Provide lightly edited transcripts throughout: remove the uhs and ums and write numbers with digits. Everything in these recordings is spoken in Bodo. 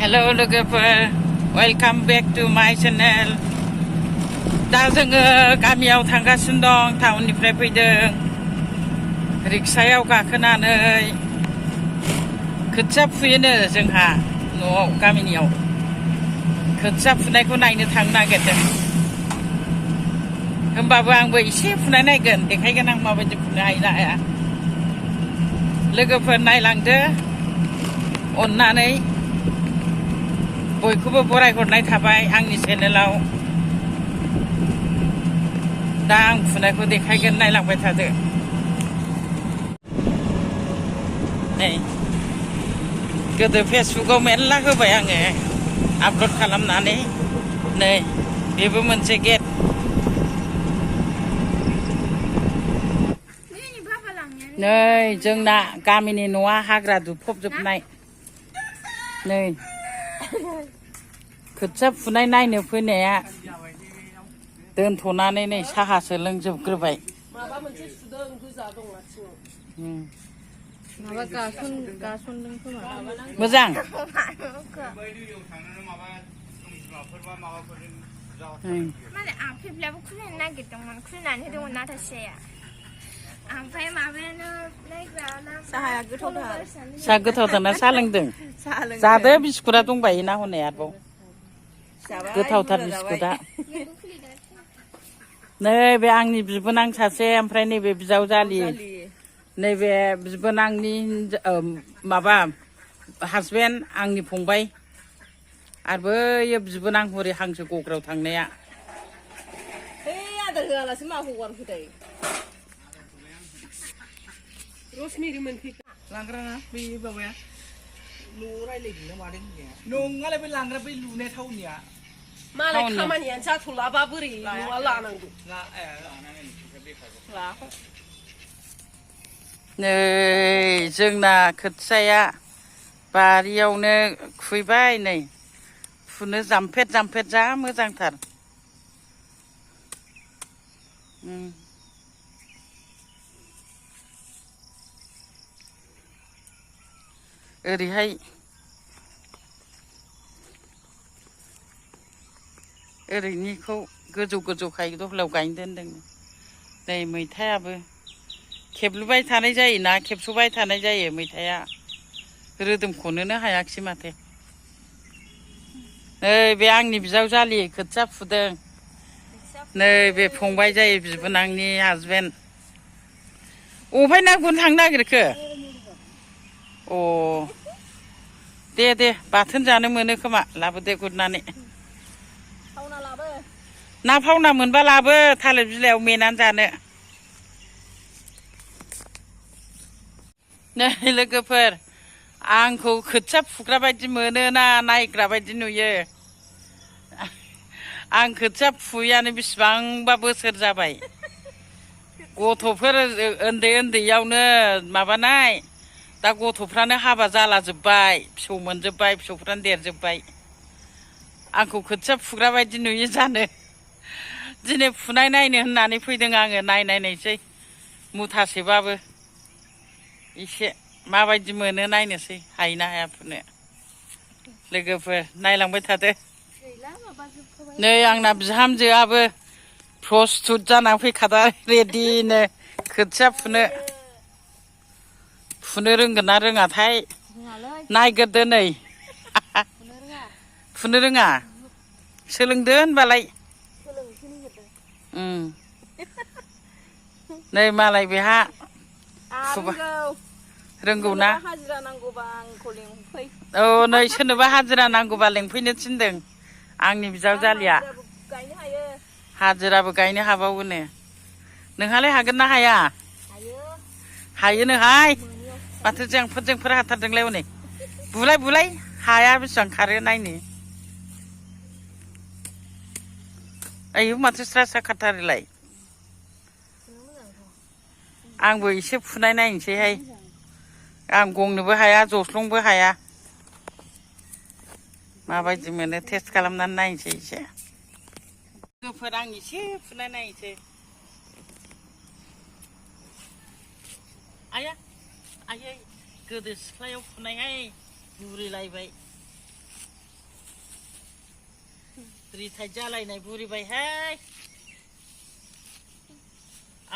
Hello लोगोफोर वेलकाम बेक टू माय चेनेल दा जोङो गामियाव थांगासिनो दं टाउननिफ्राय फैदों रिक्सायाव गाखोनानै खोथिया फुयोनो जोंहा न'आव गामिनियाव खोथिया फुनायखौ नायनो थांनो नागिरदों होमबाबो आंबो एसे फुनाय नायगोन देखायगोन आं माबायदि फुनो हायो ना हाया लोगोफोर नायलांदो अननानै बयखौबो बरायहरनाय थाबाय आंनि चेनेलाव दा आं फुनायखौ देखायगोन नायलांबाय थादो नै गोदो फेसबुकाव मेरला होबाय आङो आपल'ड खालामनानै नै बेबो मोनसे गेट नै जोंना गामिनि न'आ हाग्रा दुफबजोबनाय नै खोथिया फुनाय नायनो फैनाया दोनथ'नानै नै साहासो लोंजोबग्रोबाय माबा मोनसे सुदों गोजा दं आथिङाव माबा गासनदों खोमा मोजां माने आफेब्लाबो खुलिनो नागिरदोंमोन खुलिनानै होदोंमोन नाथाय फिसाया ओमफ्राय माबायानो साहाया गोथावथार साहा गोथावथारना साहा लोंदों जादो बिस्कुटा दंबायो ना हनै आरोबाव गोथावथार बिस्कुटा नैबे आंनि बिबोनां सासे ओमफ्राय नैबे बिजावजालि नैबे बिबोनांनि माबा हासबेन्ड आंनि फंबाय आरो बैयो बिबोनां हरै हांसो गग्रायाव थांनाया आदार होआलासे मा हगारखो दाय रसमेरि मोनफै लांग्राना बै माबाया न' रायलायदोंना मादों होननाया नङालाय बै लांग्रा बै लुनाय थावनिया मालाय खामानियानो जाथ'लाबा बोरै न'आ लानांगौ नै जोंना खोथियाया बारियावनो खुबैबाय नै फुनो जामफेद जामफेद जा मोजांथार ओरैहाय ओरैनिखौ गोजौ गोजौखाय दहलायाव गायनो दोनदों नै मैथायाबो खेबलुबाय थानाय जायोना खेबस'बाय थानाय जायो मैथाया रोदोमख'नोनो हायाखिसै माथो नै बे आंनि बिजावजालि खोथिया फुदों नै बे फंबाय जायो बिबोनांनि हासबेन्ड अबहाय ना गुरनो थांनो नागिरखो अ दे बाथोन जानो मोनो खोमा लाबोदो गुरनानै ना फावना मोनबा लाबो थालिर बिलाइयाव मेनानै जानो नै लोगोफोर आंखौ खोथिया फुग्रा बायदि मोनो ना नायग्रा बायदि नुयो आं खोथिया फुयैयानो बेसेबांबा बोसोर जाबाय गथ'फोर उन्दै उन्दैयावनो माबानाय दा गथ'फ्रानो हाबा जाला जोब्बाय फिसौ मोनजोब्बाय फिसौफ्रानो देरजोब्बाय आंखौ खोथिया फुग्रा बायदि नुयो जानो दिनै फुनाय नायनो होननानै फैदों आङो नायनायसै मुथासेबाबो एसे माबायदि मोनो नायनोसै हायोना हाया फुनो लोगोफोर नायलांबाय थादो नै आंना बिहामजोआबो प्रस्टुत जानानै फैखादों रेडिनो खोथिया फुनो रोंगोन ना रोङाथाय नायग्रोदो नै फुनो रोङा सोलोंदो होनबालाय नै मालाय बेहा रोंगौ ना हाजिरा नांगौबा आंखौ लेंफै औ नै सोरनोबा हाजिरा नांगौबा लेंफैनो थिनदों आंनि बिजावजालिया गायनो हायो हाजिराबो गायनो हाबावोनो नोंहालाय हागोन ना हाया हायो नोहाय माथो जोंफोर हाथारदोंलाय हनै बुलाय हाया बेसेबां खारो नायनो आयौ माथो स्रा खाथारोलाय आंबो एसे फुनाय नायनोसैहाय आं गंनोबो हाया जस्लंबो हाया माबायदि मोनो टेस्ट खालामनानै नायनोसै एसे लोगोफोर आं एसे फुनाय नायनोसै आयै गोदो सिख्लायाव फुनायहाय बुरिलायबाय रिटायार जालायनाय बुरिबायहाय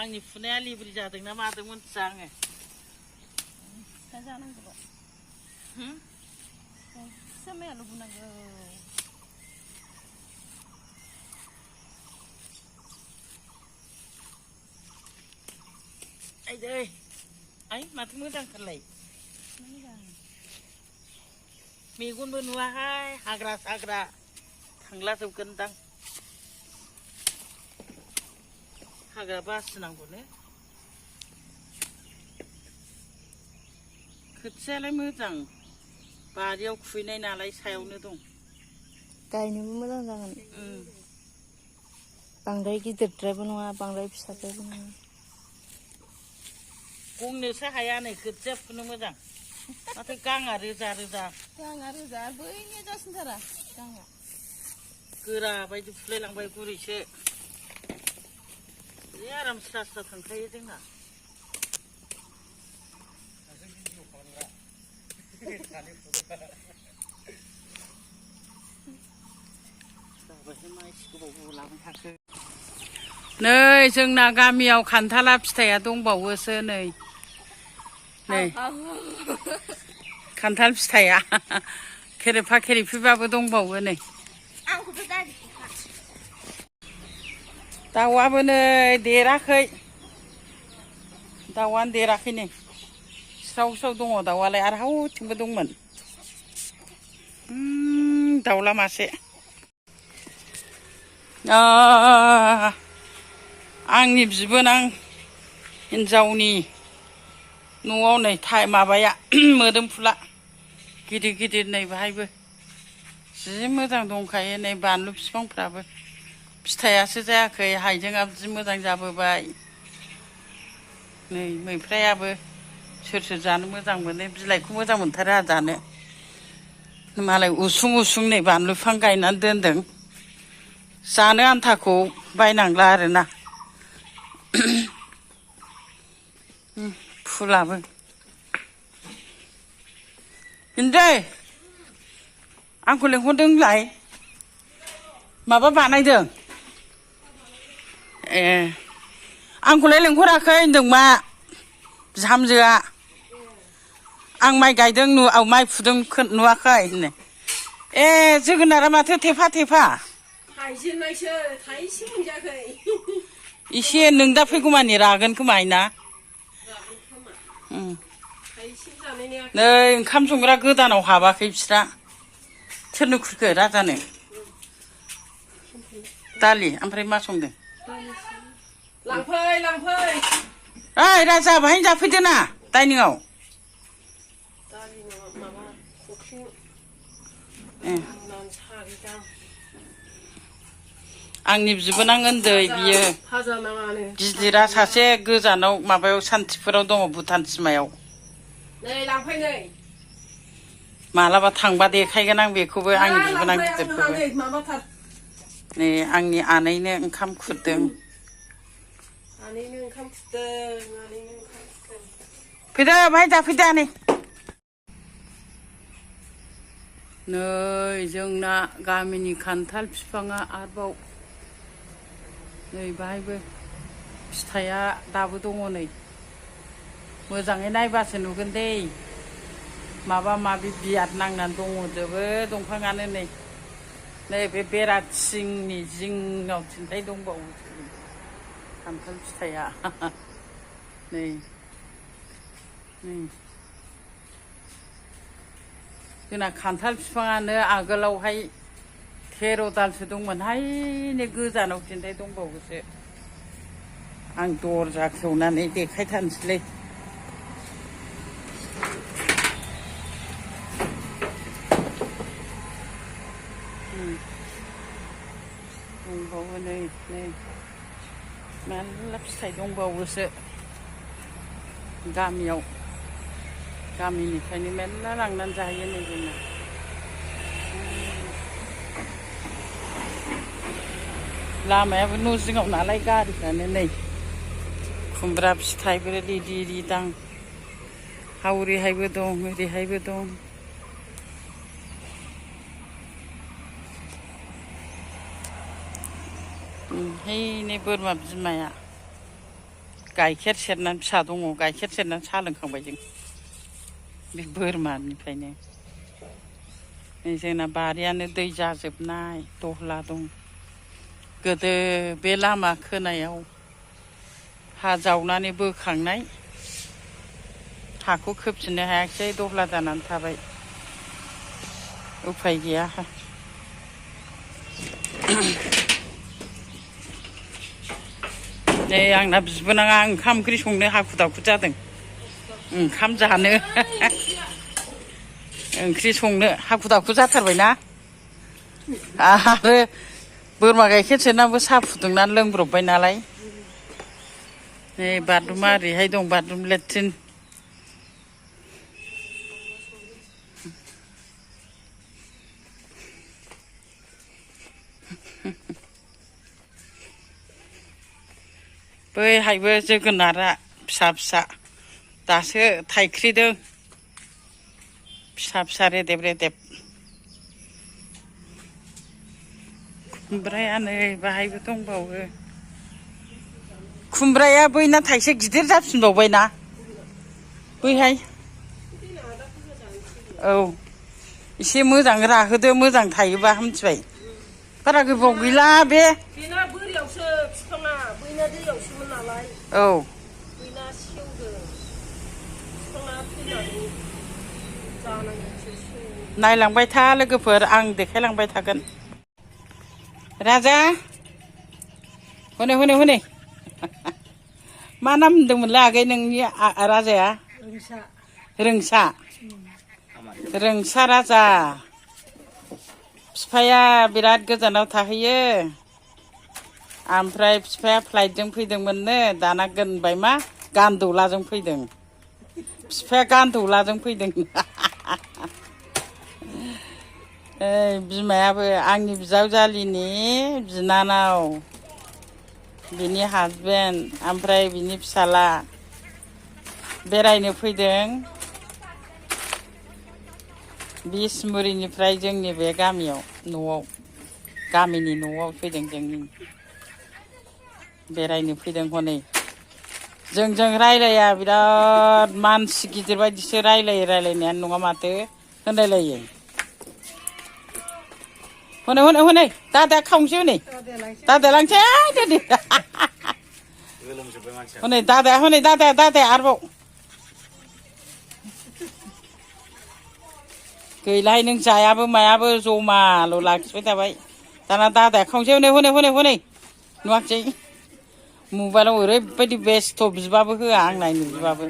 आंनि फुनाया लिब्रि जादोंना मादों मोनथिया आङो दा जानांगौ सोमायाल' बुनांगौ आइदै आइ माथो मोजांथारलाय मेगनबो नुवाहाय हाग्रा साग्रा थांला जोबगोनदां हाग्रा बासिनांगौनो खोथियालाय मोजां बारियाव खुबैनाय नालाय सायावनो दं गायनोबो मोजां जागोन बांद्राय गिदिरद्रायबो नङा बांद्राय फिसाद्रायबो नङा गंनोसो हाया नै खोथिया फुनो मोजां माथो गाङा रोजा रोजा गाङा रोजा बैनिया जासिनथारा गाङा गोरा बायदि फुलायलांबाय गुरैसो जि आराम स्रा स्रा थांखायो जोंना नै जोंना गामियाव खान्थाला फिथाइया दंबावोसो नै खान्थाल फिथाइया खेरेफा खेरेफिबाबो दंबावो नै दाउआबो नै देराखै दाउआनो देराखै नै स्राव स्राव दङ दाउआलाय आरो हावथिंबो दंमोन दाउला मासे आंनि बिबोनां हिन्जावनि न'आव नै माबाया मोदोमफुला गिदिर गिदिर नै बाहायबो जि मोजां दंखायो नै बानलु बिफांफ्राबो फिथाइयासो जायाखै हाइजेंआबो जि मोजां जाबोबाय नै मैफ्रायाबो सोर सोर जानो मोजां मोनो बिलाइखौ मोजां मोनथारो आहा जानो मालाय उसुं उसुं नै बानलु बिफां गायनानै दोनदों जानो आन्थाखौ बायनांला आरोना फुलाबो हिन्दै आंखौ लेंहरदों होनलाय माबा बानायदों ए आंखौलाय लेंहराखै होनदों मा बिहामजोआ आं माइ गायदों माइ फुदों नुवाखै होनो ए जोगोनारा माथो थेफा थेफा थाइजेननायसो थाइसे मोनजायाखै एसे नों दा फैगौमानि रागोन खोमा ना नै ओंखाम संग्रा गोदानाव हाबाखै बिस्रा सोरनो खुरखो राजानो दालि ओमफ्राय मा संदों लांफै ओइ राजा बाहायनो जाफैदो ना डाइनिंआव आंनि बिबोनां उन्दै बियो गिदिरा सासे गोजानाव माबायाव सान्थिफुराव दङ भुटान सिमायाव मालाबा थांबा देखायगोन आं बेखौबो आंनि बिबोनां गिदिरखौबो नै आंनि आनैनो ओंखाम खुरदों फैदो बाहाय जाफैदो आनै नै जोंना गामिनि खान्थाल बिफाङा आरोबाव नै बाहायबो फिथाइया दाबो दङ नै मोजाङै नायबासो नुगोन दे माबा माबि बियाद नांनानै दंजोबो दंफाङानो नै बे बेरा थिंनि जिङाव थिन्थाय दंबावो खान्थाल फिथाइया नै जोंना खान्थाल बिफाङानो आगोलावहाय 13 दालसो दंमोनहाय नै गोजानाव थिन्थाय दंबावोसो आं दरजा खेवनानै देखायथारनोसैलै दंबावो नै मेरला फिथाइ दंबावोसो गामियाव गामिनिफ्रायनो मेरला लांनानै जायो नै जोंना लामायाबो न' जिङाव नालाय गारिफ्रानो नै खुमब्रा फिथाइबो रिदि रिदां हावरिहायबो दं ओरैहायबो दं हैनै बोरमा बिमाया गाइखेर सेरनानै फिसा दङ गाइखेर सेरनानै साहा लोंखांबाय जों बे बोरमानिफ्रायनो जोंना बारियानो दै जाजोबनाय दहला दं गोदो बे लामा खोनायाव हा जावनानै बोखांनाय हाखौ खोबफिननो हायाखिसै दहला जानानै थाबाय उफाय गैया नै आंना बिबोनाङा ओंखाम ओंख्रि संनो हाखु दाखु जादों ओंखाम जानो ओंख्रि संनो हाखु दाखु जाथारबायना आरो बोरमा गाइखेर सेरनानैबो साहा फुदुंनानै लोंब्रबबाय नालाय नै बाथरुमा ओरैहाय दं बाथरुम लेट्रिन बैहायबो जोगोनारा फिसा फिसा दासो थाइख्रिदों फिसा फिसा रेदेब रेदेब खुमब्राया नै बाहायबो दंबावो खुमब्राया बैना थाइसे गिदिर जाफिनबावबायना बैहाय औ एसे मोजां राहोदो मोजां थायोबा मिथिबाय बारा गोबाव गैला बे बेना बोरियावसो बिफाङा बैना दैयावसोमोन नालाय औ बैना सेवदों बिफाङा थैनानै जानांगौसो सेवो नायलांबाय था लोगोफोर आं देखायलांबाय थागोन राजा हनै हनै हनै मा नाम होनदोंमोनलाय आगै नोंनि राजाया रोंसा रोंसा राजा बिफाया बिराद गोजानाव थाहैयो ओमफ्राय बिफाया फ्लाइटजों फैदोंमोननो दाना गोनबाय मा गान्दौलाजों फैदों बिफाया गान्दौलाजों फैदों बिमायाबो आंनि बिजावजालिनि बिनानाव बिनि हासबेन्ड ओमफ्राय बिनि फिसाला बेरायनो फैदों बिसमुरिनिफ्राय जोंनि बे गामियाव न'आव गामिनि न'आव फैदों जोंनि बेरायनो फैदों हनै जोंजों रायलाया बिराद मानसि गिदिर बायदिसो रायलायो रायलायनायानो नङा माथो होनलायलायो हनै हनै हनै दादाया खावनोसै हनै दादाया लांसै हनै दादाया आरोबाव गैलाहाय नों जायाबो मायाबो जमाल' लाखिबाय थाबाय दाना दादाया खावनोसै हनै हनै हनै हनै नुवाखिसै मबाइलाव ओरैबायदि बेस्थ' बिबाबो होआ आं नायनो बिबाबो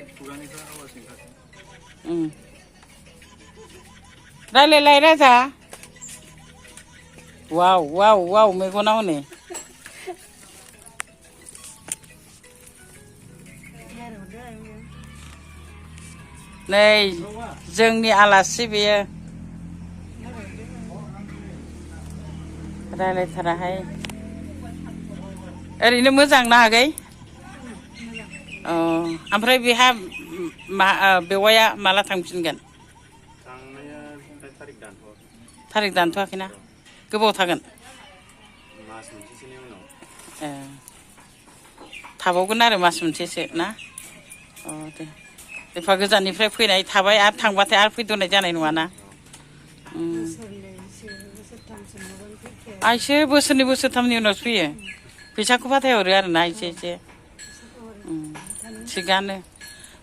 रायलायलाय राजा वाव वाव वाव मेगना हनै नै जोंनि आलासि बेयो रायलायथाराहाय ओरैनो मोजां ना आगै अ ओमफ्राय बेहा बेवाइया माला थांफिनगोन थारिख दानथ'वाखैना गोबाव थागोन ए थाबावगोन आरो मास मोनसेसो ना अ दे एफा गोजाननिफ्राय फैनाय थाबाय आरो थांबाथाय आरो फैद'नाय जानाय नङाना आइसो बोसोरनै बोसोरथामनि उनावसो फैयो फैसाखौ फाथायहरो आरोना एसे एसे थिगानो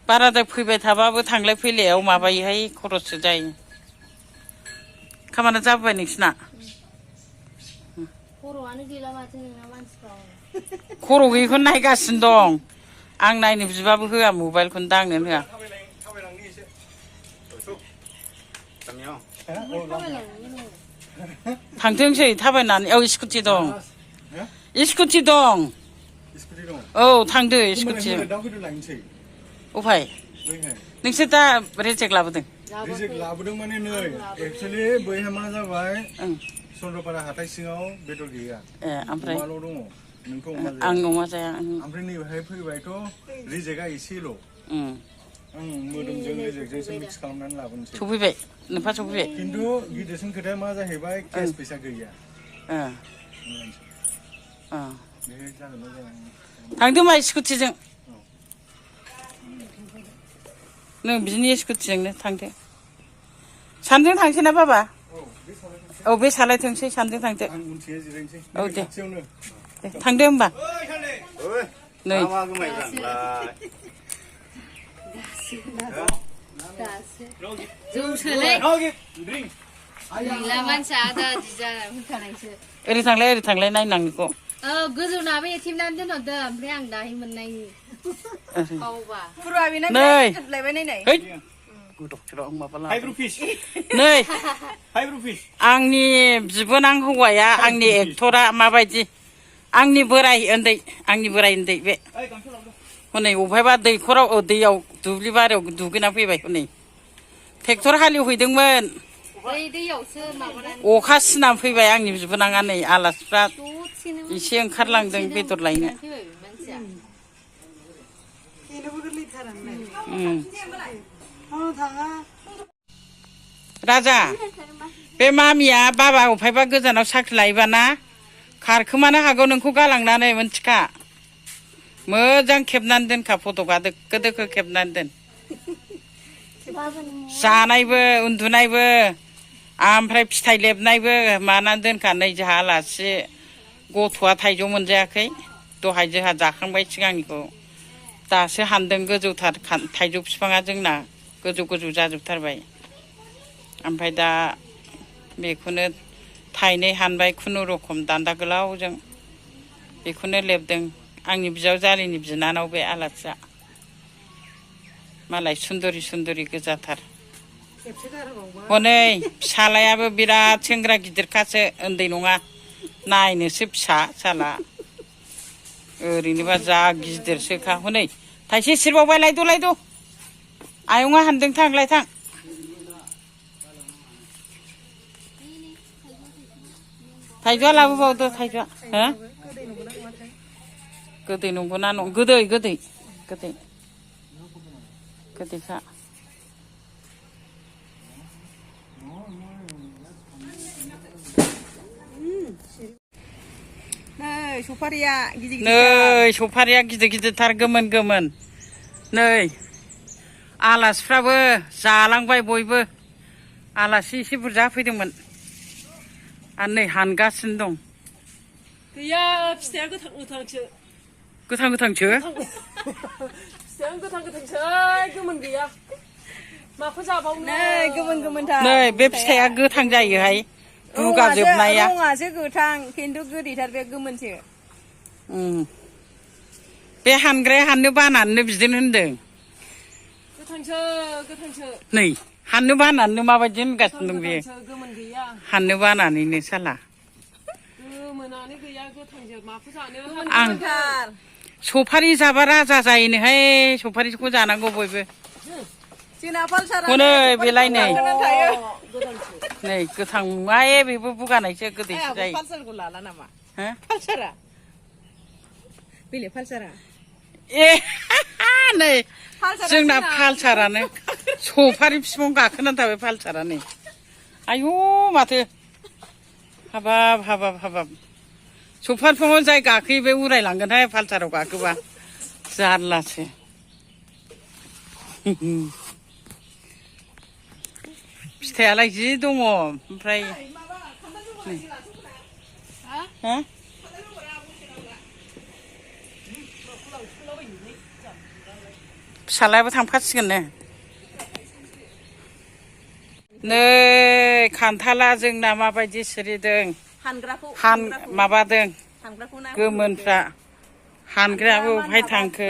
बाराद्राय फैबाय थाबाबो थांलाय फैलायाव माबायोहाय खरससो जायो खामानिया जाबाय नोंसिना खर'आनो गैला माथो नोंना मानसिफ्रा खर' गैयिखौ नायगासिनो दं आं नायनो बिबाबो होआ मबाइलखौनो दांनो होआ थांथोंसै थाबायनानै औ स्कुटि दं स्कुटि दं औ थांदो स्कुटि उफाय नोंसोर दा रेजेक्ट लाबोदों रिजेक्ट लाबोदों माने नै एक्चुअलि बैहा मा जाबाय चन्द्रपारा हाथाय सिङाव बेदर गैया ए ओमफ्राय अमाल' दङ नोंथ' आं अमा जाया ओमफ्राय नैबेहाय फैबायथ' रिजेक्टआ एसेल' आं मोदोमजों रिजेक्टजोंसो मिक्स खालामनानै लाबोनोसै सफैबाय नोंफा सफैबाय खिन्थु गिदिरसिन खोथाया मा जाहैबाय केस फैसा गैया थांदो माइ स्कुटिजों नों बिनि स्कुटिजोंनो थांदो सानजों थांसै ना बाबा औ बे सालायथोंसै सानजों थांदो औ दे थांदो होमबा नै ओरै थांलाय नायनांगौ गोजौनाबो एथिमनानै दोनहरदों ओमफ्राय आं दाहाय मोननायनि नै आंनि बिबोनां हौवाया आंनि एक्टरा माबायदि आंनि बोराय उन्दै बे हनै अबहायबा दैखराव दैयाव दुब्लि बारियाव दुगैना फैबाय हनै ट्रेक्टर हालेवहैदोंमोन अखा सिनानै फैबाय आंनि बिबोनाङा नै आलासिफ्रा एसे ओंखारलांदों बेदर लायनो राजा बे मामिया बाबा अफायबा गोजानाव साख्रि लायोबाना खारखोमानो हागौ नोंखौ गालांनानै मोनथिखा मोजां खेबनानै दोनखा फट'आ दोखो दोखो खेबनानै दोन जानायबो उन्दुनायबो ओमफ्राय फिथाइ लेबनायबो मानानै दोनखा नै जोंहा आलासि गथ'आ थाइजौ मोनजायाखै दहाय जोंहा जाखांबाय सिगांनिखौ दासो हानदों गोजौथार थाइजौ बिफाङा जोंना गोजौ जाजोबथारबाय ओमफ्राय दा बेखौनो थाइनै हानबाय खुनुरुखुम दान्दा गोलावजों बेखौनो लेबदों आंनि बिजावजालिनि बिनानाव बे आलासिया मालाय सुन्दरि गोजाथार हनै फिसालायाबो बिराद सेंग्रा गिदिरखासो उन्दै नङा नायनोसो फिसा साला ओरैनोबा जा गिदिरसोखा हनै थाइसे सिरबावबाय लायद' आयंआ हानदों थांलाय थां थाइजौआ लाबोबावदो थाइजौआ हो गोदै नंगौना नङा गोदैखा नै सफारिया गिदिरथार गोमोन नै आलासिफ्राबो जालांबाय बयबो आलासि एसे बुरजा फैदोंमोन आरो नै हानगासिनो दं गैया फिथाइया गोथांसो गोथांसो फिथाइया गोथांसो गोमोन गैया माखौ जाबावनो गोमोनथार नै बे फिथाइया गोथां जायोहाय बुगाजोबनाया रङासो गोथां खिन्थु गोदैथार बे गोमोनसो बे हानग्राया हाननो बानानैनो बिदिनो होनदों गोथांसो नै हाननो बानानैनो माबायदि होनगासिनो दं बे गोमोन गैया हाननो बानानैनो साला गोमोनानो गैया गोथांजों माखौ जानो आं सफारि जाबा राजा जायोनोहाय सफारिखौ जानांगौ बयबो हनै बेलाय नै गोथां नङा बेबो बुगानायसो गोदैसो जायो पालसारखौ लाला नामा पालसारा ए नै जोंना पालसारानो सफारि बिफां गाखोनानै थाबाय पालसारा नै आयु माथो हाबाब सफारि बिफाङाव जाय गाखोयो बे उरायलांगोनहाय पालसाराव गाखोबा जारलासो फिथाइयालाय जि दङ ओमफ्राय फिसालायाबो थांफासिगोन नै खान्थाला जोंना माबायदि सिरिदों माबादों गोमोनफ्रा हानग्रायाबो बहाय थांखो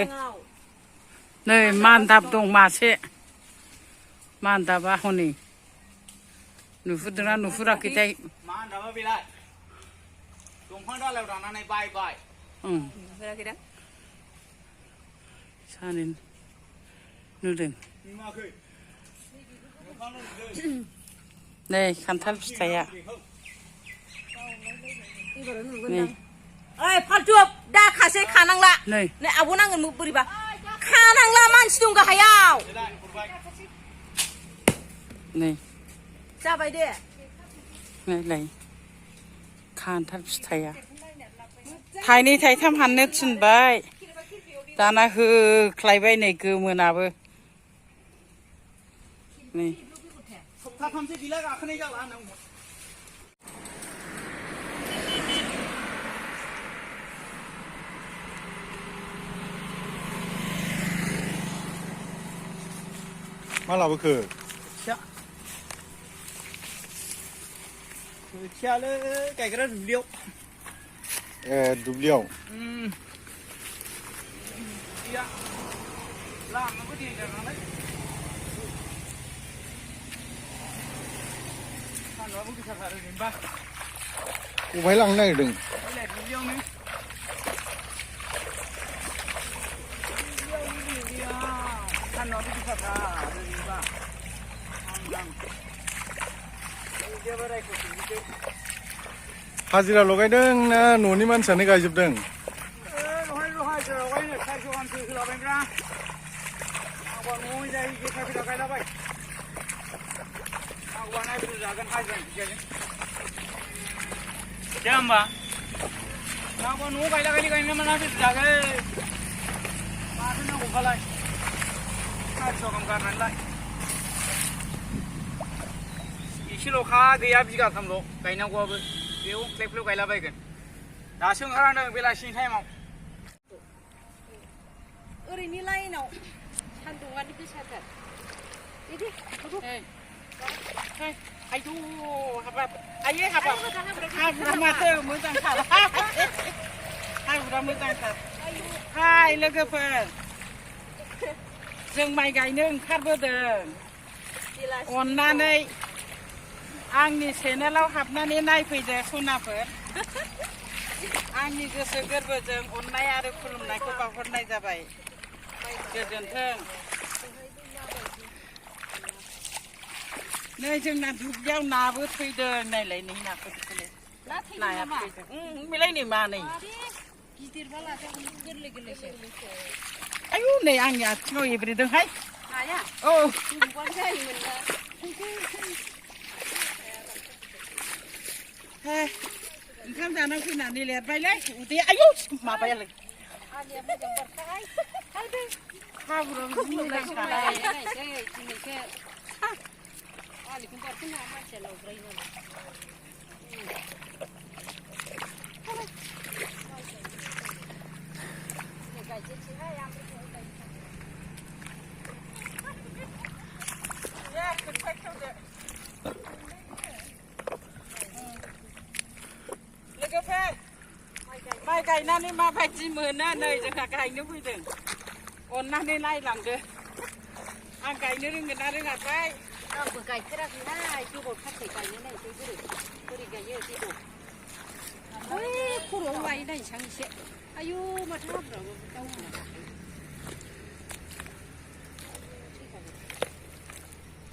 नै मान्दाब दं मासे मान्दाबा हनै नुहुरदोंना नुहुराखैथाय मान्दाबा बेलाय दंफां दालायाव दाननानै बाय सानै नुदों नै खान्थाल फिथाइया फालथुब दा खासे खानांला नै आब' नांगोन बोरैबा खानांला मानसि दं गाहायाव नै जाबाय दे नायलाय खान्थाल फिथाइया थाइनै थाइथाम हाननो थिनबाय दाना होख्लायबाय नै गोमोनाबो नै सप्ताथामसो गैला गाखोनाय जाला नों मा लाबोखो खोथियालै गायग्रा दुब्लियाव ए दुब्लियाव गैया लामाबो देन्जार नालाय सान्दुंआबो गोसाथार ओरैनोबा अबेहाय लांनो नागिरदों फैलाय दुब्लियावनो सान्दुंआबो गोसाथार ओरैनोबा हाजिरा लगायदों ना न'नि मानसियानो गायजोबदों लगायनो 400 गाहामसो होलाबायब्रा आंबा न'आव जाय गेथा गेथा गायलाबाय आंबा नायफोर जागोन हाजिरानि फैसाजों दे होमबा आंबा न'आव गायला गायलि गायनो मोना बेसे जागोन माथो नांगौखालाय 400 गाहाम गारनानैलाय एसेल'खा गैया बिगाथामल' गायनांगौआबो बेयाव फ्लेक गायलाबायगोन दासो ओंखारहांदों बेलासिनि टाइमाव ओरैनो लाइनाव सान्दुंआनो गोसाथार आयौ हाबाब आयै हाबाब हाब्रा माथो मोजांथार हाब्रा मोजांथार हाय लोगोफोर जों माइ गायनो ओंखारबोदों अननानै आंनि चेनेलाव हाबनानै नायफैदो सनाफोर आंनि गोसो गोरबोजों अननाय आरो खुलुमनायखौ बावहरनाय जाबाय गोजोन्थों नै जोंना दुब्लियाव नाबो थैदों नायलाय नै नाखौ नाया थैदों बेलाय नै मानै गिदिरबा लाजागोन गोरलै गोरलैसो आयु नै आंनि आथिङाव एब्रेदोंहाय नाया औ हमबानो जायोमोन ना ओंखाम जानानै फैनानै लेरबायलै उदै आयौ माबायालाय आलिया मोजां बारखाय हाब्रुआव मोजांथार दिनैसो आलिखौनो बारखोनो हाया मानसिया लावद्रायो नालाय गायजेनसैहाय लोगोफोर माइ गायनानै माबायदि मोनो नै जोंहा गायनो फैदों अननानै नायलांदो आं गायनो रोंगोन ना रोङाथाय आंबो गायफेराखैहाय गोबावथारसै गायनो नायसै बोरै गायो बेदर बै खर'आव गायो नायनोसै आं एसे आयु माथो हाब्रुआबो दावखोना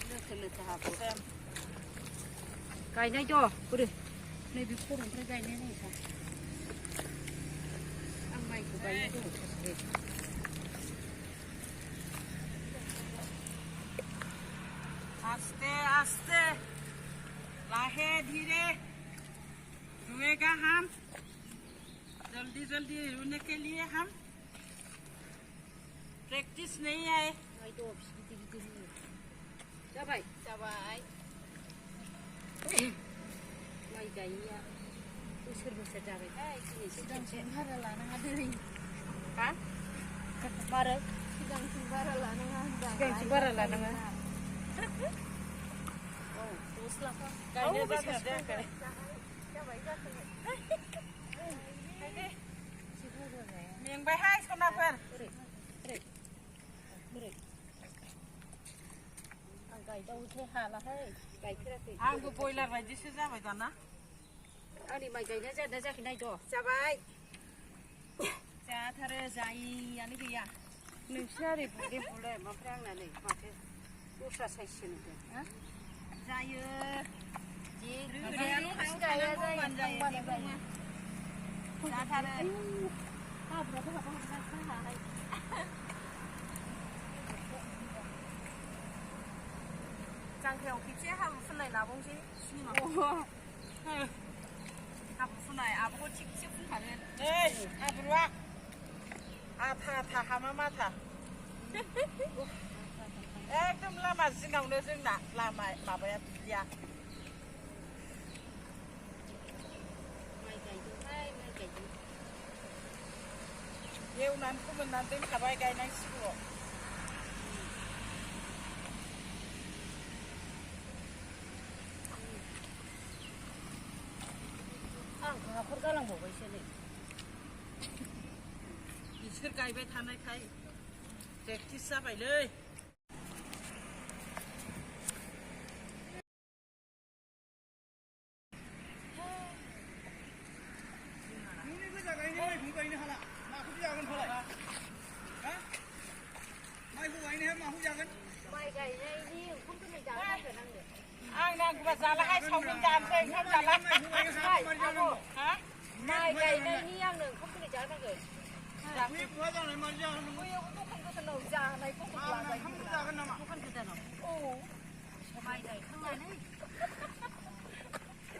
लोथो लोथो हाब्रु गायनाय दं बोरै नैबे खर'निफ्राय गायनाय नायनोसै आं माइखौ गायनो गोबावथारसै आस्ते आस्ते लाहे धीरे रुएगा हम जल्दी जल्दी रुने के लिए हम प्रैक्टिस नहीं है माइ दं गिदिर गिदिर जाबाय जाबाय माइ गायनाया बोसोर बोसोर जाबायहाय दिनैसो भारा लानाङा दिनै हा बारा सिगांथिं बारा लानाङा होनबा सिगांथिं बारा लानाङा गायनो जादों जायाखै मेंबायहाय सनाफोर आं गायदावनोसै हालाहाय गायफेराखै आंबो बयलार बायदिसो जाबाय दाना आंनि माइ गायनाया जादों जायाखै नायद' जाबाय जाथारो जायियानो गैया नोंसोर ओरै बुदे बुले ओमफ्राय आंना नै माथो दस्रा साइजसो नुदों जायो जांख्रायाव खेबसे हाब्रु फुननाय लाबावनोसै हाब्रु फुननाय आब'खौ Ê, à bùn bác. À thả hàm mà thả. Ê, không làm mà xin đồng nữa xin nạ. Làm mà bây giờ. Yêu năn của mình năn tính cả bài cây này xíu rồi. इसोर गायबाय थानायखाय प्रेक्टिस जाबायलै नोंनि गोजा गायनो माइखौ गायनो हाला माखौ जागोन फालाय हा माइखौ गायनो हाया माखौ जागोन माइ गायनायनि ओंखामखौनो जानांगोन आंनो आं नांगौबा जालाहाय सावमिन जानोसै ओंखाम जाला हा माइ गायनायनि आंनो ओंखामखौनो जानांगोन बे बहा जानाय मानो जागोन बैयाव दखान गोदानाव जानायखौ ओंखामखौ जागोन नामा दखान गोदानाव औ माइ गायखांनानै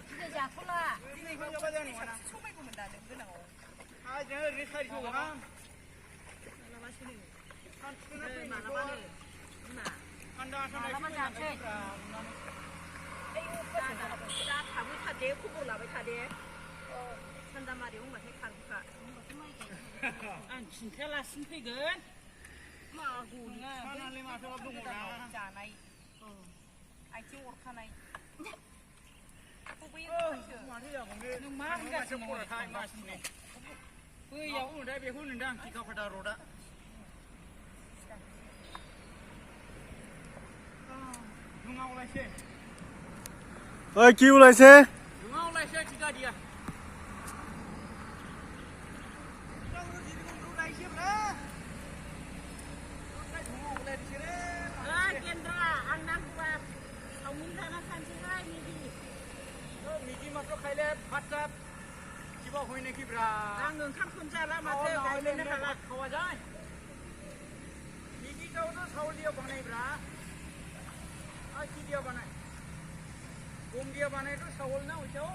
दिनै जाथ'ला दिनैखौ जाबा जानाय नङा समायगौमोन दा नों गोनाङाव जों ओरैनो सारिस' गाहाम मालाबा जानोसै दा थाबाय थादे खबर लाबाय थादे सान्दा मारि होनबाथाय खारबोखा आं खिन्थायालासिनो फैगोन सानालाय माथो दङ ना जानाय आथिं अरखानाय माथो जाबावनो नों मा होनगासिनो खर'थाय मासिनि बैयाव होनोथाय बेखौ होनदों आं थिखाफाटा रडआ नङावलायसै ঐ কি ওলাইছে नङावलायसै थिखा दिया केन्द्रा आं नांगौबा सावमिन जाना थानोसैहाय मिगि माथो खायले भात किबा हयने किब्रा आं ओंखामखौनो जाला माथो गायनोनो हाला खावा जाय मिगि गावनो सावलियाव बानायब्रा आ कि दिया बानाय गम दिया बानाय तो सावल ना हयसाव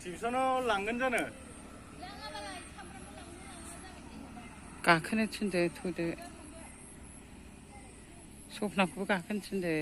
टिउसनाव लांगोन जानो गाखोनो थिनदो थुदो सपनाखौबो गाखोनो थिनदो